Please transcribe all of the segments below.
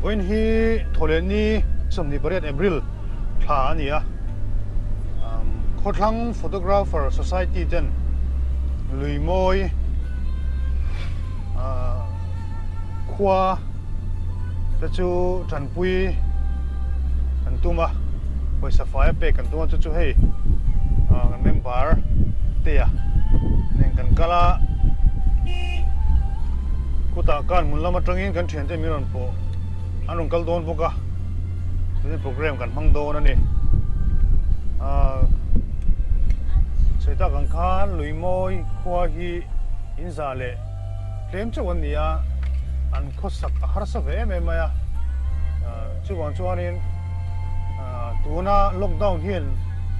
Vawiin hi Thawhlehni 28 April thla a ni a, Khawthlang Photographer Society ten Luimawi khua te chu tanpui kan tum a, pawisa fai a pek kan tum a, chu chu hei kan member te a nen kan kal a, khutah khan hmun lam atangin kan thiante min rawn pawh an rawn kal dawn bawk a, chuan program kan hmang dawn a ni. Sawi tak ang khan Luimawi khua hi in zah leh tlem chauh an ni a, an khawsak a harsa ve em em mai a, chuvang chuanin tuna lockdown hian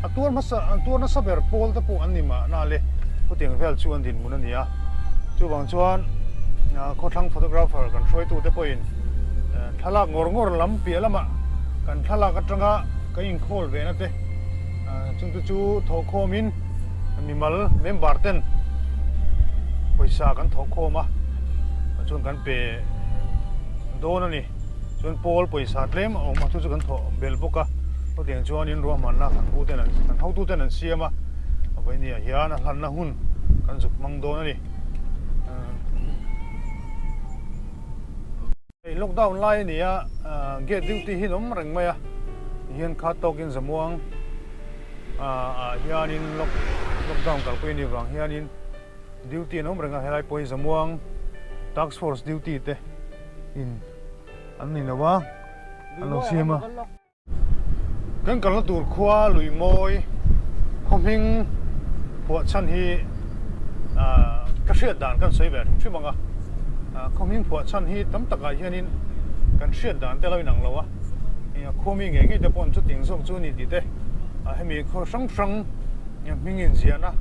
a tuar hmasa an tuar nasa ber pawl te pawh an ni mahna le khutiang vel chu an dinhmun a ni a, chuvang chuan khawthlang photographer kan hruaitute pawhin thlalak ngawr ngawr lam piah lamah kan thlalak atanga kan inkhawl ve na te chungte chu thawhkhawmin mimal member ten pawisa kan thawhkhawm a chuan kan pe dawn a ni chuan pawl pawisa tlem a awm a chu chu kan thawh belh bawk a chutiang chuanin ruahmanna kan pu ten kan hotu ten an siam a vawinia hian a hlanna hun kan zuk hmang dawn a ni. Hei lockdown lai a ni a, gate duty hi an awm reng mai a, tihian kha tawkin Zamuang ah hianin lockdown kalpui a nih vang hianin duty an awm reng a, helai pawh hi Zamuang task force duty te in an ni lo a, an lo siam a. Kan kalna tur khua Luimawi khaw hming phuah chhan hi ka hriat dan kan sawi ve hrim hrim ang a, khaw hming phuah chhan hi tam takah hianin kan hriat dan te lo inang lo a, khua mi ngei ngei te paw'n chuting zawk chu a ni tih te hemi khaw hrang hrang hming inziahna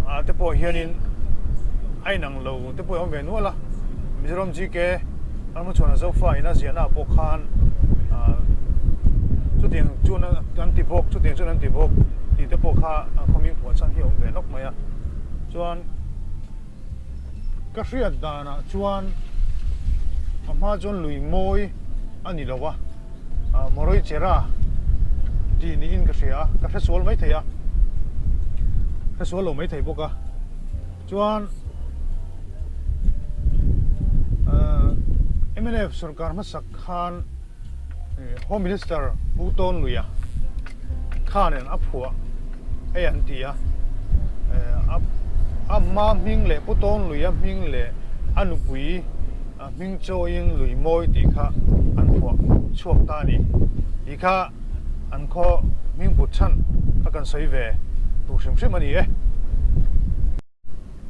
ah te pawh hianin a inang lo te pawh a awm ve nual a, Mizoram GK. Ramchhuana Zofa in a ziahna ah pawh khan chutiang chuan an ti bawk, chutiang chuan an ti bawk tih te pawh kha khawming phuah chhan hi a awm ve nawk mai a. Chuan ka hriat danah chuan a hma chuan lui mawi a ni lo a, Mawrui Chera tih niin ka hria a, ka hre sual maithei a, hre sual lo maithei bawk a. Chuan mnf sorkar hmasak khan Home Minister Pu Tawnluia khanin a phuah hei an ti a, a hma hming leh Pu Tawnluia hming leh a nupui hming chawiin Luimawi tih kha an phuah chhuak ta a ni tih kha an khaw hming put chhan kha kan sawi ve tur hrim hrim a ni e.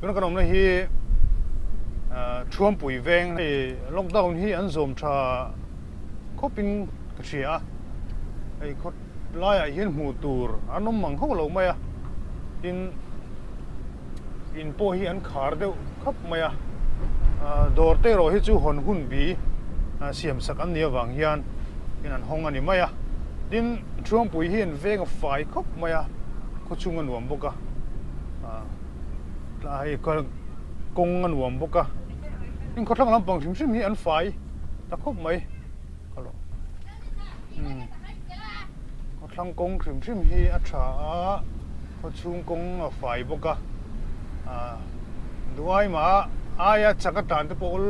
Tuna kan awmna hi Thuampui veng hei lockdown hi an zawm tha khawpin ka hria a, hei khaw laiah hian hmuh tur an awm mang hauh lo mai a, tin in pawh hi an khar deuh khawp mai a, dawr te erawh hi chu hawn hun bi siam sak an nih avang hian in an hawng a ni mai a, tin Thuampui hi an veng a fai khawp mai a, khawchhung a nuam bawk a. Hei kawng a nuam bawk a, heng khawthlang lampang hrim hrim hi an fai ta khawp mai khawthlang kawng hrim hrim hi a tha a khawchhung kawng a fai bawk a duh ai mah aia chak a tan te pawh awl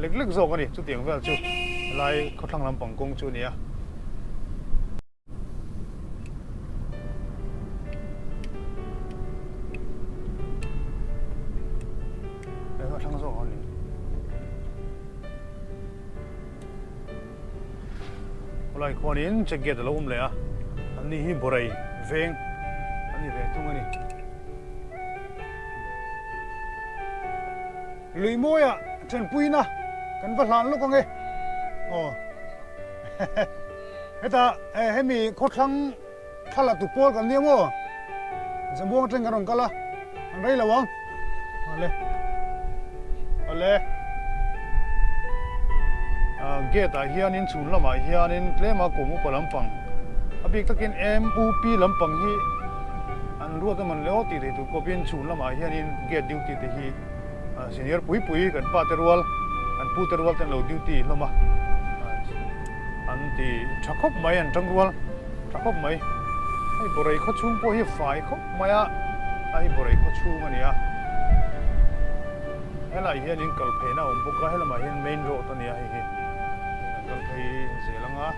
lek lek zawk a ni chutiang vel chu helai khawthlang lampang kawng chu a ni a. Khawlai khuanin check gate a lo awm leh a, an ni hi Borai veng an ni ve thung a ni. Lui mawiah ṭanpuina kan va hlan lawk ang e. Aw. Heta hemi khawthlang thla la tu pawl kan nia maw? Zamuang atangin kan rawn kal a, an rei lo ang. Awle. Awle. Gate ah hianin chhun lamah hianin tlema kum upa lampang a bik takin MUP lampang hi an ruat a man le aw tih thei tur kawpin chhun lamah hianin gate duty te hi senior pui pui kan pa te rual. An pute rual te an lo duty hlawm a, an ti tha khawp mai, an tangrual tha khawp mai. Hei Borei khaw chhung pawh hi fai khawp mai a, a hi Borei khaw chhung a ni a. Helai hianin kal pheina a awm bawk a, helamah hian main road a ni a hei hi. Kan kal phei zel ang a,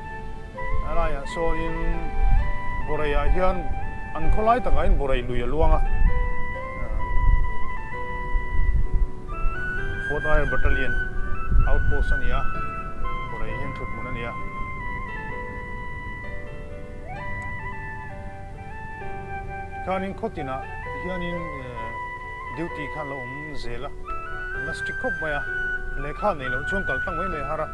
helaiah sawnin Borei-ah hian an khawlai takah hian Borei lui a luang a. Fourth Air Battalion outpost a ni a, Borei hian thut hmun a ni a. Tikhanin khaw tinah hianin duty kha a lo awm zel a, an la strict khawp mai a, lehkha neih loh chuan kal tlang mai mai har a,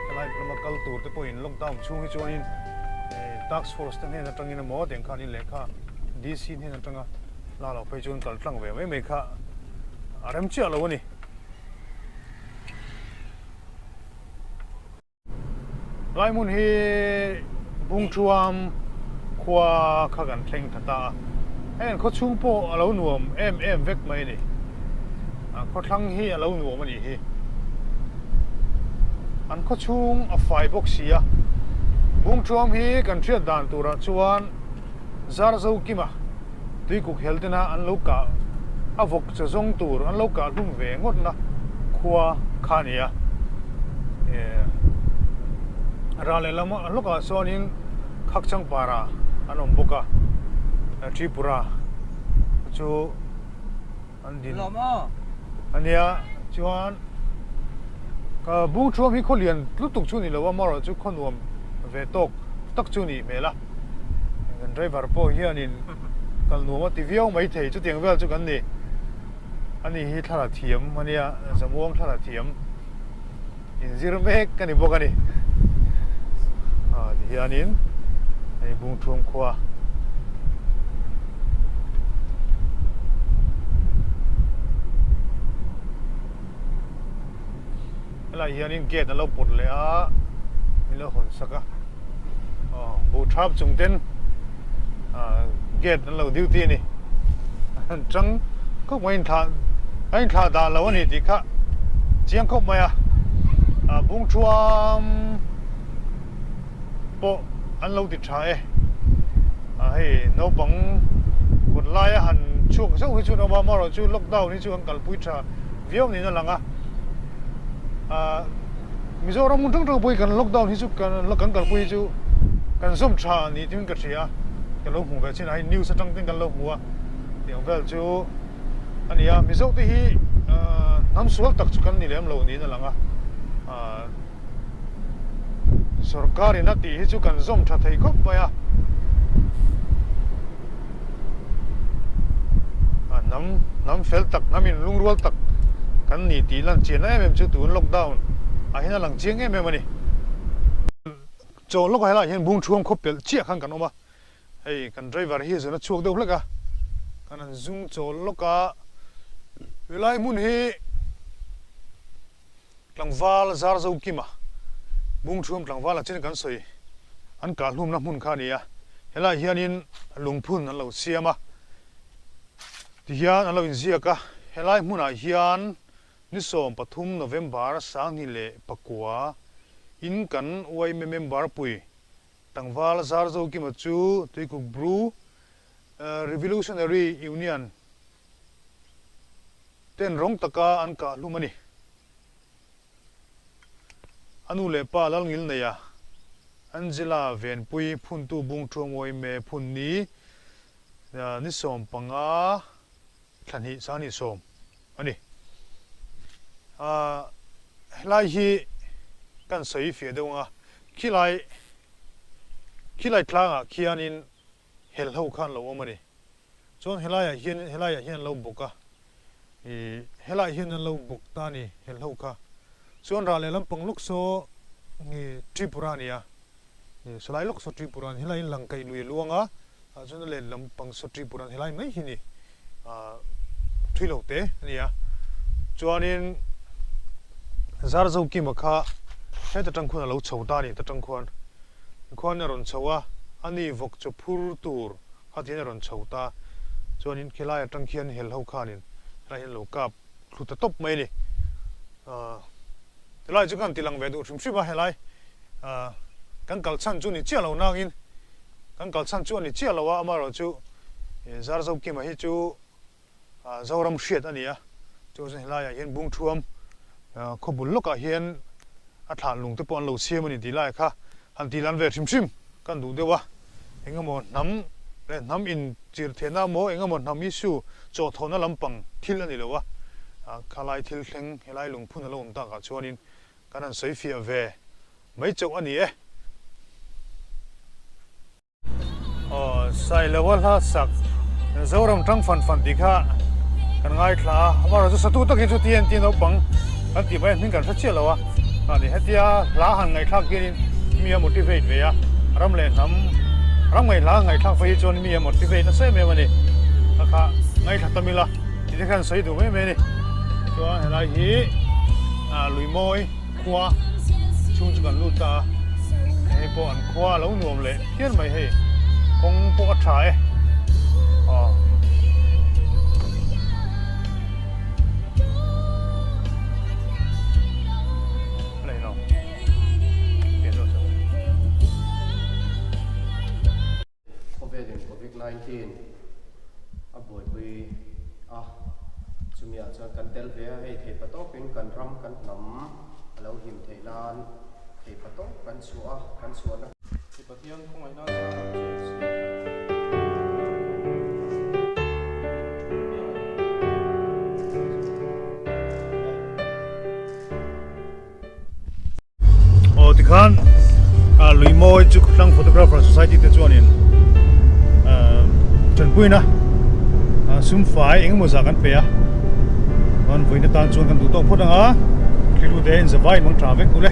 helai lama kal tur te pawhin lockdown chhung hi chuanin task force te hnen atangin emaw tiang khanin lehkha DC hnen atanga la loh phei chuan kal tlang ve mai mai kha a rem chiah lo a ni. Lai hmun hi Bungthuam khua kha kan thleng ta ta a, hei an khawchhung pawh a lo nuam em em vek mai a ni. A khawthlang hi a lo nuam a nih hi. An khawchhung a fai bawk si a, Bungthuam hi kan hriat dan turah chuan Zarzo Kima tuikuk hel tena an lo kah a vawk chaw zawng tur an lo kah hlum ve ngawtna khua kha a ni a. Ral lehlam lawkah chuanin Khakchangpara an awm bawk a, Tripura chu an din a nia. Chuan Bungthuam hi khaw lian lutuk chu ni lo a, amaherawh chu khaw nuam ve tawk tak chu nih hmel a. Kan driver pawh hianin kal nuam a ti viau mai thei, chutiang vel chu kan ni. Ani hi thla la thiam a nia, Zamuang thla la thiam inzir mek ka ni bawk a ni. Tihianin hei Bungthuam khua. Helai hianin gate an lo pawt leh a, min lo hawn sak a. Aw buh thap chung ten gate an lo duty a ni. An tang khawp mai inthlah a inthlah dah lo a ni tih kha chiang khawp mai a. Bungthuam pawh an lo ti tha e. Hei naupang kut laia han chhuak zauh hi chu an awm a, amaherawhchu lockdown hi chu an kalpui tha viau niin a lang a. Mizoram hmun hrang hrang pawh hi kan lockdown hi chu kan kalpui hi chu kan zawm tha ni tiin ka hria a, ka lo hmuh ve chin a, hei news atang ten kan lo hmu a, tiang vel chu a ni a, Mizo te hi hnam sual tak chu kan ni lem lo niin a lang a, sorkar in a tih hi chu kan zawm tha thei khawp mai a, hnam hnam fel tak hnam in lungrual tak kan ni tih lan chian em em chu tun lockdown ah hian a lang chiang em em a ni. Chaw lawkah helaiah hian bungthuam khaw pelh chiah khan kan awm a, hei kan driver hi zun a chhuak deuh hlek a, kan han zung chaw lawk a, helai hmun hi Tlangval Zarzo Kima, Bungthuam tlangval a chin kan sawi an kah hlumna hmun kha a ni a, helaiah hianin lungphun an lo siam a, tihian an lo inziak a, helai hmunah hian ni 13 November 2009 in kan yma member pui Tlangval Zarzo Kima chu Tuikuk Bru Revolutionary Union Ten rawng taka an kah hlum a ni. A nu leh pa Lalngil neia Angela Venpui phuntu Bungthuamawi me phun ni ni 15 thla hnih 2010 a ni. Helai hi kan sawi fiah deuh ang a, khilai khilai tlangah khianin helho khan lo awm a ni. Chuan helaiah hian helaiah hian an lo bawk a, ih helaiah hian an lo bawk ta a ni helho kha. Chuan rah leh lampang lawk saw nge Tripura a ni a, ih sawlai lawk saw Tripura a ni, helaiin Langkaih lui a luang a, tah chuan a let lampang saw Tripura a ni, helai mai hi ni ah thui lo te a ni a. Chuanin Zarzokima kha heta tang khuan a lo chho ta a ni, ta tang khuan khuan a rawn chho a, ani vawk chaw phur tur Khatin a rawn chho ta. Chuanin khilai atang khian hel ho khanin helai hian lo kap thlu ta tawp mai a ni. Tilai chu kan tilang ve duh hrim hrim a, helai kan kal chhan chu ni chiah lo nangin kan kal chhan chu a ni chiah lo a, amaherawhchu Zarzokima hi chu Zoram hriat a ni a, chu chuan helaiah hian Bungthuam khawbul lawkah hian a thlan lung te pawh an lo siam a ni tih lai kha han tih lan ve hrim hrim kan duh deuh a, engemaw hnam leh hnam in chir theihna maw engemaw hnam issue chawhthawhna lampang thil a ni lo a, khalai thil thleng helai lungphun a lo awm takah chuanin kan han sawi fiah ve mai chauh a ni e. Aw Sailoa hla sak Zoram tang fan fan tih kha kan ngaithla a, amaherawhchu satu takin chu TNT naupang kan tih mai a hming kan hre chiah lo a, mahni hetia hla han ngaihthlak hianin mi a motivate ve a, ram leh hnam ram ngaihhla ngaihthlak phei hi chuan mi a motivate nasa em em a ni, kha kha ngaithla tam ila tih te khan sawi duh mai mai a ni. Chuan helai hi Luimawi khua chhung chu kan lut ta a, hei pawh an khua a lo nuam leh phian mai hei, kawng pawh a tha e aw. Khawvelin Covid 19 a buaipui a, chumi ah chuan kan tel ve a, hei theipa tawpin kan ram kan hnam a lo him theih nan theipa tawp kan chhuah a, kan chhuahna. I Pathian khawngaihna zara JFC Aw tikhan Luimawi chu Khawthlang Photographer Society te chuanin tanpuina sum fai engemaw zah kan pe a, chuan vawiin atan chuan kan duh tawk phawt ang a, thlilu te in zavai mang tha vek ule.